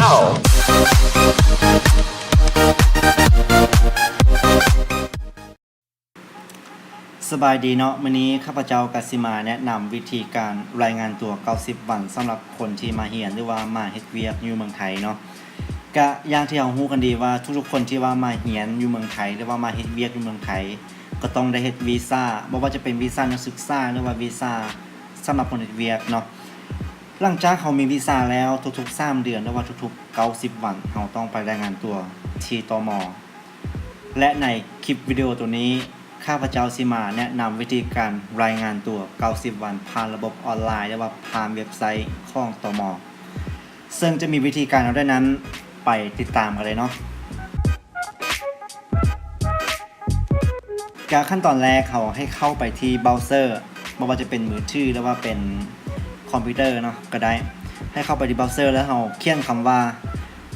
ສະບາຍດີເນາະ, ມື້ນີ້ຂ້າພະເຈົ້າກໍຊິມາແນະນຳວິທີການລາຍງານຕົວເກົ້າສິບວັນ ສຳລັບຄົນທີ່ມາຮຽນ ຫຼືວ່າມາເຮັດວຽກຢູ່ເມືອງໄທເນາະ. ກະຢ່າງທີ່ເຮົາຮູ້ກັນດີວ່າ ທຸກໆຄົນທີ່ວ່າມາຮຽນຢູ່ເມືອງໄທ ຫຼືວ່າມາເຮັດວຽກຢູ່ເມືອງໄທ ກໍຕ້ອງໄດ້ເຮັດວີຊາ, ບໍ່ວ່າຈະເປັນວີຊານັກສຶກສາ ຫຼືວ່າວີຊາສຳລັບຄົນເຮັດວຽກເນາະ. ຫຼັງຈາກເຮົາມີວີຊາແລ້ວ ທຸກໆສາມເດືອນ ຫຼືວ່າທຸກໆເກົ້າສິບວັນ ເຮົາຕ້ອງໄປລາຍງານຕົວທີ່ ຕມ. ແລະ ໃນຄລິບວິດີໂອໂຕນີ້ ຂ້າພະເຈົ້າຊິມາແນະນຳວິທີການລາຍງານຕົວເກົ້າສິບວັນ ຜ່ານລະບົບອອນລາຍ ຫຼືວ່າຜ່ານເວັບໄຊຂອງ ຕມ. ເຊິ່ງຈະມີວິທີການແນວໃດນັ້ນ ໄປຕິດຕາມກັນເລີຍເນາະ. ກະຂັ້ນຕອນແລກ ເຮົາໃຫ້ເຂົ້າໄປທີ່ເບຣາເຊີ ບໍ່ວ່າຈະເປັນມືຖື ຫຼືວ່າເປັນຄອມພິວເຕີເນາະ ກໍໄດ້. ໃຫ້ເຂົ້າໄປທີ່ເບຣາເຊີ ແລ້ວເຮົາຂຽນຄຳວ່າ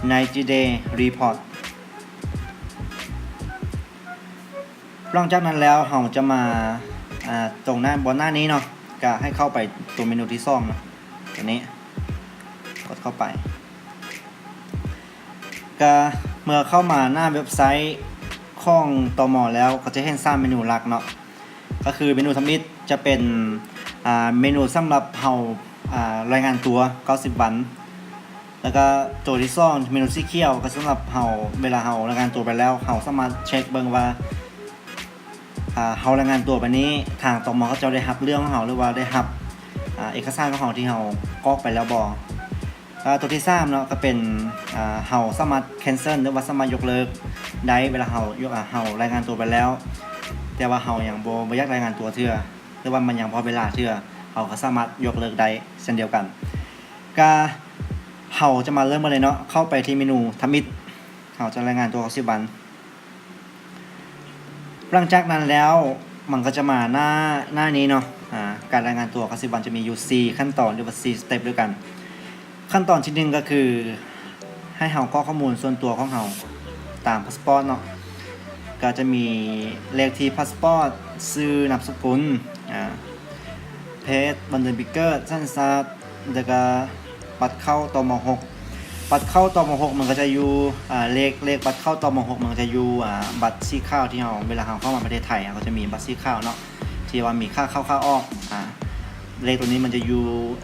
ໄນຕີເດຣີພອດ. ຫຼັງຈາກນັ້ນແລ້ວ ເຮົາຈະມາ ອ່າ ຕົງໜ້າ ບ່ອນໜ້ານີ້ເນາະ, ກະໃຫ້ເຂົ້າໄປຕົວເມນູທີສອງເນາະ, ຕົວນີ້ ກົດເຂົ້າໄປ. ກະເມື່ອເຂົ້າມາໜ້າເວັບໄຊຂອງ ຕມ ແລ້ວ ກໍຈະເຫັນສາມເມນູຫຼັກເນາະ, ກໍຄືເມນູທຳອິດຈະເປັນ ອ່າ ເມນູສຳລັບເຮົາ ອ່າ ລາຍງານຕົວເກົ້າສິບວັນ, ແລ້ວກະຕົວທີສອງ ເມນູສີຂຽວ ກໍສຳລັບເຮົາ ເວລາເຮົາລາຍງານຕົວໄປແລ້ວ ເຮົາສາມາດເຊັກເບິ່ງວ່າ ອ່າ ເຮົາລາຍງານຕົວໄປນີ້ ທາງ ຕມ ເຂົາເຈົ້າໄດ້ຮັບເລື່ອງຂອງເຮົາ ຫຼືວ່າໄດ້ຮັບ ອ່າ ເອກະສານຂອງເຮົາທີ່ເຮົາກອກໄປແລ້ວບໍ່. ແລ້ວຕົວທີສາມເນາະ ກໍເປັນ ອ່າ ເຮົາສາມາດແຄນເຊິນ ຫຼືວ່າສາມາດຍົກເລີກໄດ້ ເວລາເຮົາ ຍົກ ອ່າ ເຮົາລາຍງານຕົວໄປແລ້ວ ແຕ່ວ່າເຮົາຍັງບໍ່ ບໍ່ຢາກລາຍງານຕົວເທື່ອ ຫຼືວ່າມັນຍັງບໍ່ຮອດເວລາເທື່ອ ເຮົາກໍສາມາດຍົກເລີກໄດ້ເຊັ່ນດຽວກັນ. ກະເຮົາຈະມາເລີ່ມກັນເລີຍເນາະ, ເຂົ້າໄປທີ່ເມນູທຳອິດ ເຮົາຈະລາຍງານຕົວເກົ້າສິບວັນ. ຫຼັງຈາກນັ້ນແລ້ວ ມັນກໍຈະມາໜ້າ ໜ້ານີ້ເນາະ, ອາ ການລາຍງານຕົວເກົ້າສິບວັນຈະມີຢູ່ສີ່ຂັ້ນຕອນ ຫຼືວ່າສີ່ສະເຕັບດ້ວຍກັນ. ຂັ້ນຕອນທີໜຶ່ງກໍຄື ໃຫ້ເຮົາກອກຂໍ້ມູນສ່ວນຕົວຂອງເຮົາຕາມພາສປອດເນາະ, ກໍຈະມີເລກທີ່ພາສປອດ, ຊື່ນາມສະກຸນ, ອາ ເພດ, ວັນເດືອນປີເກີດ, ສັນຊາດ, ແລ້ວກະບັດເຂົ້າ ຕມ ຫົກ. ບັດເຂົ້າ ຕມ ຫົກ ມັນກໍຈະຢູ່ ອາ ເລກ ເລກບັດເຂົ້າ ຕມ ຫົກ ມັນກໍຈະຢູ່ ອາ ບັດສີຂາວທີ່ເຮົາ ເວລາເຮົາເຂົ້າມາປະເທດໄທ ເຮົາກໍຈະມີບັດສີຂາວເນາະ ທີ່ວ່າມີຄ່າເຂົ້າຄ່າອອກ ອາ ເລກໂຕນີ້ມັນຈະຢູ່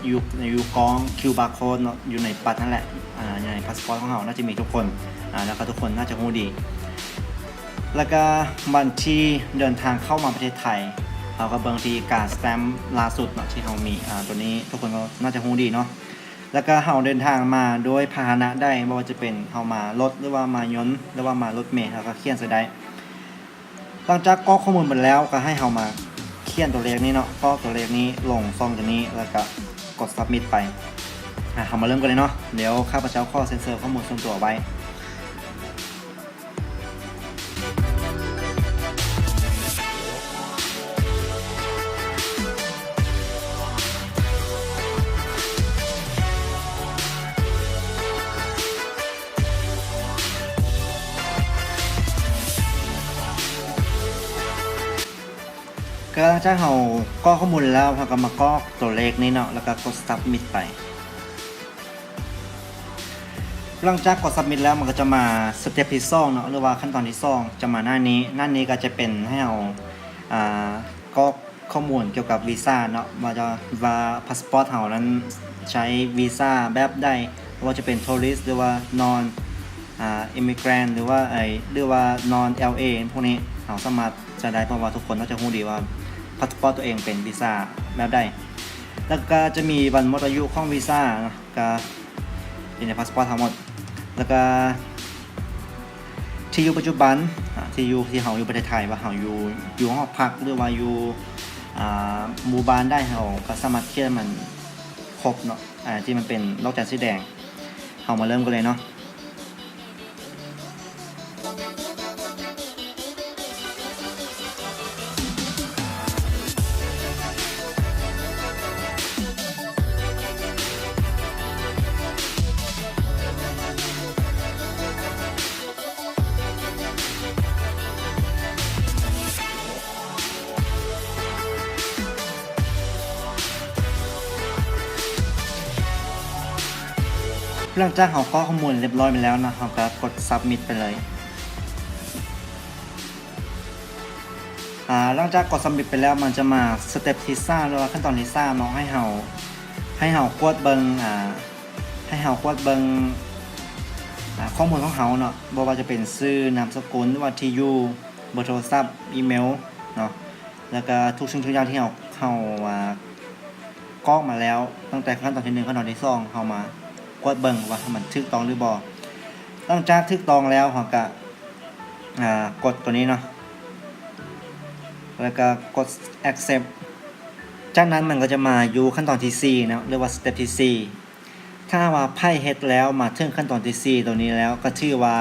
ຢູ່ ຢູ່ກ້ອງຄິວບາໂຄດເນາະ ຢູ່ໃນບັດນັ້ນແຫຼະ ອາ ຢູ່ໃນພາສປອດຂອງເຮົາ ໜ້າຈະມີທຸກຄົນ ອາ ແລ້ວກໍທຸກຄົນໜ້າຈະຮູ້ດີ. ແລ້ວກໍວັນທີ່ເດີນທາງເຂົ້າມາປະເທດໄທ ເຮົາກໍເບິ່ງທີ່ການສະແຕັມລ່າສຸດເນາະ ທີ່ເຮົາມີ ອາ ໂຕນີ້ທຸກຄົນກໍໜ້າຈະຮູ້ດີເນາະ. ແລ້ວກໍເຮົາເດີນທາງມາໂດຍພາຫະນະໃດ ບໍ່ວ່າຈະເປັນເຮົາມາລົດ ຫຼືວ່າມາຍົນ ຫຼືວ່າມາລົດເມ ເຮົາກໍຂຽນໃສ່ໄດ້. ຫຼັງຈາກກອກຂໍ້ມູນໝົດແລ້ວ ກໍໃຫ້ເຮົາມາຂຽນຕົວເລກນີ້ເນາະ, ກອກຕົວເລກນີ້ລົງຊ່ອງຕົວນີ້ ແລ້ວກໍກົດຊັບມິດໄປ. ອາ ເຮົາມາເລີ່ມກັນເລີຍເນາະ. ດຽວຂ້າພະເຈົ້າຂໍເຊັນເຊີຂໍ້ມູນສ່ວນຕົວໄວ້. ກໍຫຼັງຈາກເຮົາກອກຂໍ້ມູນແລ້ວ ເຮົາກໍມາກອກຕົວເລກນີ້ເນາະ ແລ້ວກໍກົດຊັບມິດໄປ. ຫຼັງຈາກກົດຊັບມິດແລ້ວ ມັນກໍຈະມາສະເຕັບທີສອງເນາະ ຫຼືວ່າຂັ້ນຕອນທີສອງ ຈະມາໜ້ານີ້. ໜ້ານີ້ກໍຈະເປັນໃຫ້ເຮົາ ອ່າ ກອກຂໍ້ມູນກ່ຽວກັບວີຊາເນາະ ວ່າຈະ ວ່າພາສປອດເຮົານັ້ນໃຊ້ວີຊາແບບໃດ ບໍ່ວ່າຈະເປັນໂທຣິສ ຫຼືວ່ານອນ ອ່າ ອິມມິແກຣນ ຫຼືວ່າ ເອີ ຫຼືວ່ານອນແອລເອ ພວກນີ້ ເຮົາສາມາດໃຊ້ໄດ້ ເພາະວ່າທຸກຄົນໜ້າຈະຮູ້ດີວ່າພາສປອດຕົວເອງເປັນວີຊາແບບໃດ. ແລ້ວກໍຈະມີວັນໝົດອາຍຸຂອງວີຊາເນາະ ກະຢູ່ໃນພາສປອດທັງໝົດ ແລ້ວກະທີ່ຢູ່ປັດຈຸບັນ ອາ ທີ່ຢູ່ ທີ່ເຮົາຢູ່ປະເທດໄທ ວ່າເຮົາຢູ່ ຢູ່ຫໍພັກ ຫຼືວ່າຢູ່ ອາ ໝູ່ບ້ານໃດ ເຮົາກໍສາມາດຂຽນໃຫ້ມັນຄົບເນາະ ອາ ທີ່ມັນເປັນດອກຈັນສີແດງ. ເຮົາມາເລີ່ມກັນເລີຍເນາະ. ເ ຫຼັງຈາກເຮົາກອກຂໍ້ມູນຮຽບຮ້ອຍໄປແລ້ວເນາະ ເຮົາກໍກົດ submit ໄປເລີຍ. ອາ ຫຼັງຈາກກົດ submit ໄປແລ້ວ ມັນຈະມາ step ທີສາມ ຫຼືວ່າຂັ້ນຕອນທີສາມເນາະ ໃຫ້ເຮົາ ໃຫ້ເຮົາກວດເບິ່ງ ອາ ໃຫ້ເຮົາກວດເບິ່ງ ອາ ຂໍ້ມູນຂອງເຮົາເນາະ ບໍ່ວ່າຈະເປັນຊື່ ນາມສະກຸນ ຫຼືວ່າທີ່ຢູ່ ເບີໂທລະສັບ ອີເມວເນາະ ແລ້ວກໍທຸກສິ່ງທຸກຢ່າງທີ່ເຮົາ ເຮົາ ອາ ກອກມາແລ້ວ ຕັ້ງແຕ່ຂັ້ນຕອນທີໜຶ່ງ ຂັ້ນຕອນທີສອງ ເຮົາມາກວດເບິ່ງວ່າມັນຖືກຕ້ອງຫຼືບໍ່. ຫຼັງຈາກຖືກຕ້ອງແລ້ວ ເຮົາກໍ ອາ ກົດຕົວນີ້ເນາະ ແລ້ວກໍກົດ accept. ຈາກນັ້ນມັນກໍຈະມາຢູ່ຂັ້ນຕອນທີສີ່ເນາະ ຫຼືວ່າ step ທີສີ່. ຖ້າຫາກວ່າໃຜເຮັດແລ້ວ ມາເຖິງຂັ້ນຕອນທີສີ່ຕົວນີ້ແລ້ວ ກໍຖືວ່າ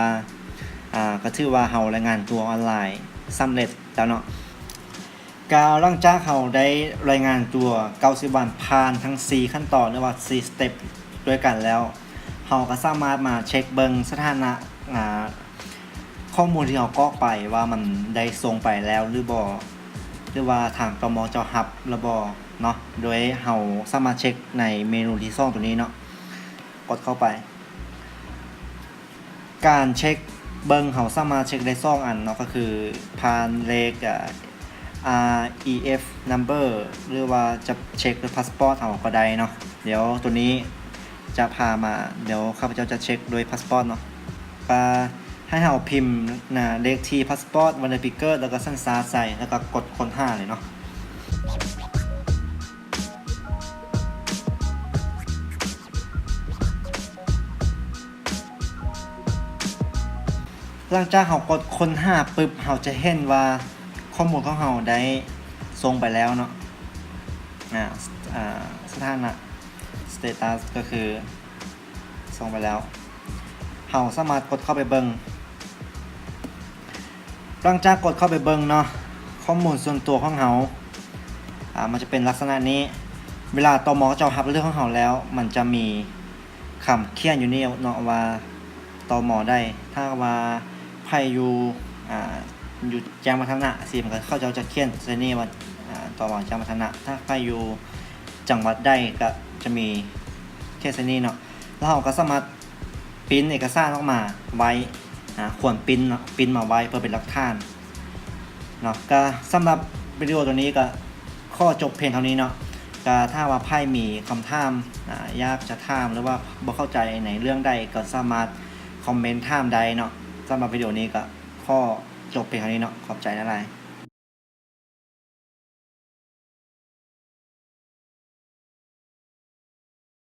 ອາ ກໍຖືວ່າເຮົາລາຍງານຕົວອອນລາຍສຳເລັດແລ້ວເນາະ. ກໍຫຼັງຈາກເຮົາໄດ້ລາຍງານຕົວເກົ້າສິບວັນ ຜ່ານທັງສີ່ຂັ້ນຕອນ ຫຼືວ່າສີ່ step ດ້ວຍກັນແລ້ວ ເຮົາກໍສາມາດມາເຊັກເບິ່ງສະຖານະ ອາ ຂໍ້ມູນທີ່ເຮົາກອກໄປວ່າມັນໄດ້ສົ່ງໄປແລ້ວຫຼືບໍ່ ຫຼືວ່າທາງ ຕມ ເຈົ້າຮັບແລ້ວບໍ່ເນາະ ໂດຍເຮົາສາມາດເຊັກໃນເມນູທີສອງຕົວນີ້ເນາະ ກົດເຂົ້າໄປ. ການເຊັກເບິ່ງ ເຮົາສາມາດເຊັກໄດ້ສອງອັນເນາະ ກໍຄືຜ່ານເລກ ອາ REF number ຫຼືວ່າຈະເຊັກດ້ວຍພາສປອດເຮົາກໍໄດ້ເນາະ. ດຽວຕົວນີ້ຈະພາມາ ດຽວຂ້າພະເຈົ້າຈະເຊັກດ້ວຍພາສປອດເນາະ ກໍໃຫ້ເຮົາພິມນະ ເລກທີ່ພາສປອດ ວັນເດືອນປີເກີດ ແລ້ວກໍສັນຊາດໃສ່ ແລ້ວກໍກົດຄົ້ນຫາເລີຍເນາະ. ຫຼັງຈາກເຮົາກົດຄົ້ນຫາປຶບ ເຮົາຈະເຫັນວ່າຂໍ້ມູນຂອງເຮົາໄດ້ສົ່ງໄປແລ້ວເນາະ ອາ ອາ ສະຖານະ status ກໍຄືສົ່ງໄປແລ້ວ. ເຮົາສາມາດກົດເຂົ້າໄປເບິ່ງ. ຫຼັງຈາກກົດເຂົ້າໄປເບິ່ງເນາະ ຂໍ້ມູນສ່ວນຕົວຂອງເຮົາ ອາ ມັນຈະເປັນລັກສະນະນີ້. ເວລາ ຕມ ເຈົ້າຮັບເລື່ອງຂອງເຮົາແລ້ວ ມັນຈະມີຄຳຂຽນຢູ່ນີ້ເນາະວ່າ ຕມ ໃດ. ຖ້າຫາກວ່າໃຜຢູ່ ອາ ຢູ່ແຈ້ງວັດທະນະ ຊິ ມັນກໍ ເຂົາເຈົ້າຈະຂຽນໃສ່ນີ້ວ່າ ອາ ຕມ ແຈ້ງວັດທະນະ. ຖ້າໃຜຢູ່ຈັງຫວັດໃດ ກໍຈະມີຂຽນໃສ່ນີ້ເນາະ. ແລ້ວເຮົາກໍສາມາດ ປຣິ້ນເອກະສານອອກມາໄວ້ ອາ ຄວນປຣິ້ນເນາະ ປຣິ້ນມາໄວ້ເພື່ອເປັນຫຼັກຖານເນາະ. ກໍສຳລັບວິດີໂອຕົວນີ້ກໍຂໍຈົບພຽງເທົ່ານີ້ເນາະ. ກໍຖ້າວ່າໃຜມີຄຳຖາມ ອາ ຢາກຈະຖາມ ຫຼືວ່າບໍ່ເຂົ້າໃຈໃນເລື່ອງໃດ ກໍສາມາດຄອມເມັນຖາມໄດ້ເນາະ. ສຳລັບວິດີໂອນີ້ກໍຂໍຈົບພຽງເທົ່ານີ້ເນາະ. ຂອບໃຈຫຼາຍໆ.